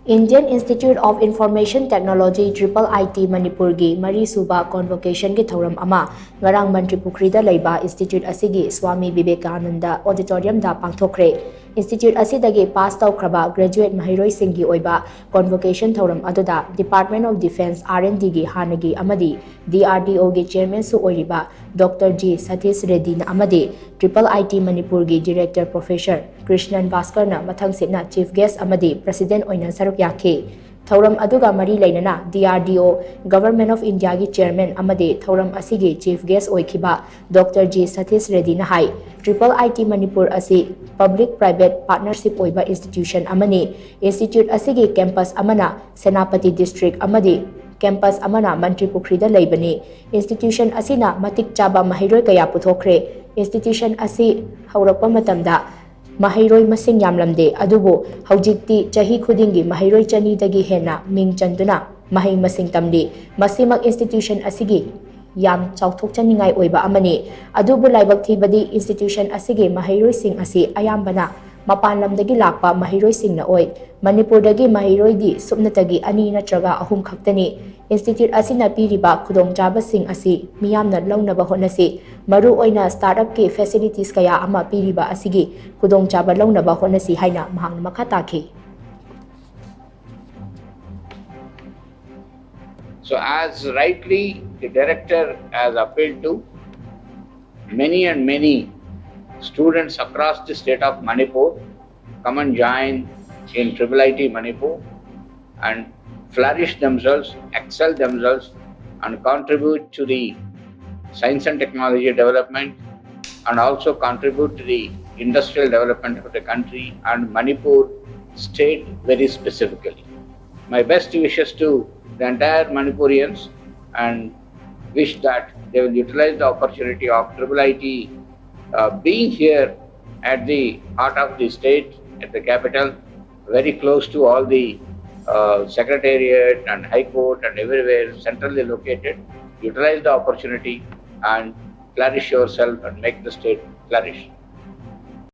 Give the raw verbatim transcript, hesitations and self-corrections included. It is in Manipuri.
Indian Institute of Information Technology, Triple I T, ꯃꯅꯤꯄꯨꯔꯒꯤ ꯃꯔꯤꯁꯨꯕ ꯀꯣꯟꯚꯣꯀꯦꯁꯟꯒꯤ ꯊꯧꯔꯝ ꯑꯃ ꯉꯔꯥꯡ ꯃꯟꯇ꯭ꯔꯤ ꯄꯨꯈ꯭ꯔꯤꯗ ꯂꯩꯕ ꯏꯟꯁꯇꯤꯇ꯭ꯌꯨꯠ ꯑꯁꯤꯒꯤ ꯁ꯭ꯋꯥꯃꯤ ꯕꯤꯕꯦꯀꯥꯅꯟꯗ ꯑꯣꯗꯤꯇꯣꯔꯤꯌꯝꯗ ꯄꯥꯡꯊꯣꯛꯈ꯭ꯔꯦ꯫ ꯏꯟꯁꯇꯤꯇ꯭ꯌꯨꯠ ꯑꯁꯤꯗꯒꯤ ꯄꯥꯁ ꯇꯧꯈ꯭ꯔꯕ ꯒ꯭ꯔꯦꯖꯨꯑꯦꯠ ꯃꯍꯩꯔꯣꯏꯁꯤꯡꯒꯤ ꯑꯣꯏꯕ ꯀꯣꯟꯚꯣꯀꯦꯁꯟ ꯊꯧꯔꯝ ꯑꯗꯨꯗ Department of Defence, R and D, ꯒꯤ ꯍꯥꯟꯅꯒꯤ ꯑꯃꯗꯤ D R D O ꯒꯤ ꯆꯤꯌꯔꯃꯦꯟꯁꯨ ꯑꯣꯏꯔꯤꯕ ꯗꯣꯛꯇꯔ ꯖꯤ ꯁꯇꯤꯁ ꯔꯦꯗꯤꯅ ꯑꯃꯗꯤ Triple I T ꯃꯅꯤꯄꯨꯔꯒꯤ ꯗꯤꯔꯦꯛꯇꯔ ꯄ꯭ꯔꯣꯐꯦꯁꯔ ꯀ꯭ꯔꯤꯁꯅꯟ ꯚꯥꯁꯀꯔꯅ ꯃꯊꯪꯁꯤꯠꯅ ꯆꯤꯐ ꯒꯦꯁ ꯑꯃꯗꯤ ꯄ꯭ꯔꯁꯤꯗꯦꯟꯠ ꯑꯣꯏꯅ ꯁꯔꯨꯛ ꯌꯥꯈꯤ꯫ ꯊꯧꯔꯝ ꯑꯗꯨꯒ ꯃꯔꯤ ꯂꯩꯅꯅ D R D O, Government of India ꯒꯤ ꯆꯤꯌꯔꯃꯦꯟ ꯑꯃꯗꯤ ꯊꯧꯔꯝ ꯑꯁꯤꯒꯤ ꯆꯤꯐ ꯒꯦꯁ ꯑꯣꯏꯈꯤꯕ ꯗꯣꯛꯇꯔ ꯖꯤ ꯁꯇꯤꯁ ꯔꯦꯗꯤꯅ ꯍꯥꯏ, Triple I T ꯃꯅꯤꯄꯨꯔ ꯑꯁꯤ ꯄꯕ꯭ꯂꯤꯛ ꯄ꯭ꯔꯥꯏꯚꯦꯠ ꯄꯥꯔꯠꯅꯔꯁꯤꯞ ꯑꯣꯏꯕ ꯏꯟꯁꯇꯤꯇ꯭ꯌꯨꯁꯟ ꯑꯃꯅꯤ꯫ ꯏꯟꯁꯇꯤꯇ꯭ꯌꯨꯠ ꯑꯁꯤꯒꯤ ꯀꯦꯝꯄꯁ ꯑꯃꯅ ꯁꯦꯅꯥꯄꯇꯤ ꯗꯤꯁꯇ꯭ꯔꯤꯛ ꯑꯃꯗꯤ ꯀꯦꯝꯄꯁ ꯑꯃꯅ ꯃꯟꯇ꯭ꯔꯤ ꯄꯨꯈ꯭ꯔꯤꯗ ꯂꯩꯕꯅꯤ꯫ ꯏꯟꯁꯇꯤꯇ꯭ꯌꯨꯁꯟ ꯑꯁꯤꯅ ꯃꯇꯤꯛ ꯆꯥꯕ ꯃꯍꯩꯔꯣꯏ ꯀꯌꯥ ꯄꯨꯊꯣꯛꯈ꯭ꯔꯦ꯫ ꯏꯟꯁꯇꯤꯇ꯭ꯌꯨꯁꯟ ꯑꯁꯤ ꯍꯧꯔꯛꯄ ꯃꯇꯝꯗ ꯃꯍꯩꯔꯣꯏ ꯃꯁꯤꯡ ꯌꯥꯝꯂꯝꯗꯦ, ꯑꯗꯨꯕꯨ ꯍꯧꯖꯤꯛꯇꯤ ꯆꯍꯤ ꯈꯨꯗꯤꯡꯒꯤ ꯃꯍꯩꯔꯣꯏ ꯆꯅꯤꯗꯒꯤ ꯍꯦꯟꯅ ꯃꯤꯡ ꯆꯟꯗꯨꯅ ꯃꯍꯩ ꯃꯁꯤꯡ ꯇꯝꯂꯤ꯫ ꯃꯁꯤꯃꯛ ꯏꯟꯁꯇꯤꯇ꯭ꯌꯨꯁꯟ ꯑꯁꯤꯒꯤ ꯌꯥꯝ ꯆꯥꯎꯊꯣꯛꯆꯅꯤꯡꯉꯥꯏ ꯑꯣꯏꯕ ꯑꯃꯅꯤ꯫ ꯑꯗꯨꯕꯨ ꯂꯥꯏꯕꯛ ꯊꯤꯕꯗꯤ ꯏꯟꯁꯇꯤꯇ꯭ꯌꯨꯁꯟ ꯑꯁꯤꯒꯤ ꯃꯍꯩꯔꯣꯏꯁꯤꯡ ꯑꯁꯤ ꯑꯌꯥꯝꯕꯅ ꯃꯄꯥꯟ ꯂꯝꯗꯒꯤ ꯂꯥꯛꯄ ꯃꯍꯩꯔꯣꯏꯁꯤꯡꯅ ꯑꯣꯏ꯫ ꯃꯅꯤꯄꯨꯔꯗꯒꯤ ꯃꯍꯩꯔꯣꯏꯗꯤ ꯁꯨꯞꯅꯇꯒꯤ ꯑꯅꯤ ꯅꯠꯇ꯭ꯔꯒ ꯑꯍꯨꯝ ꯈꯛꯇꯅꯤ꯫ ꯏꯟꯁꯇꯤꯇ꯭ꯌꯨꯠ ꯑꯁꯤꯅ ꯄꯤꯔꯤꯕ ꯈꯨꯗꯣꯡꯆꯥꯕꯁꯤꯡ ꯑꯁꯤ ꯃꯤꯌꯥꯝꯅ ꯂꯧꯅꯕ ꯍꯣꯠꯅꯁꯤ꯫ ꯃꯔꯨꯑꯣꯏꯅ ꯁ꯭ꯇꯥꯔꯠ ꯑꯞꯀꯤ ꯐꯦꯁꯤꯂꯤꯇꯤꯁ ꯀꯌꯥ ꯑꯃ ꯄꯤꯔꯤꯕ ꯑꯁꯤꯒꯤ ꯈꯨꯗꯣꯡꯆꯥꯕ ꯂꯧꯅꯕ ꯍꯣꯠꯅꯁꯤ ꯍꯥꯏꯅ ꯃꯍꯥꯛꯅ ꯃꯈꯥ ꯇꯥꯈꯤ꯫ So, as rightly the director has appealed to, many and many students across the state of Manipur come and join in Triple I T Manipur and flourish themselves, excel themselves, and contribute to the science and technology development, and also contribute to the industrial development of the country and Manipur state very specifically. My best wishes to the entire Manipurians and wish that they will utilize the opportunity of Triple I T uh, being here at the heart of the state, at the capital, very close to all the uh, secretariat and high court and everywhere, centrally located. Utilize the opportunity and flourish yourself and make the state flourish.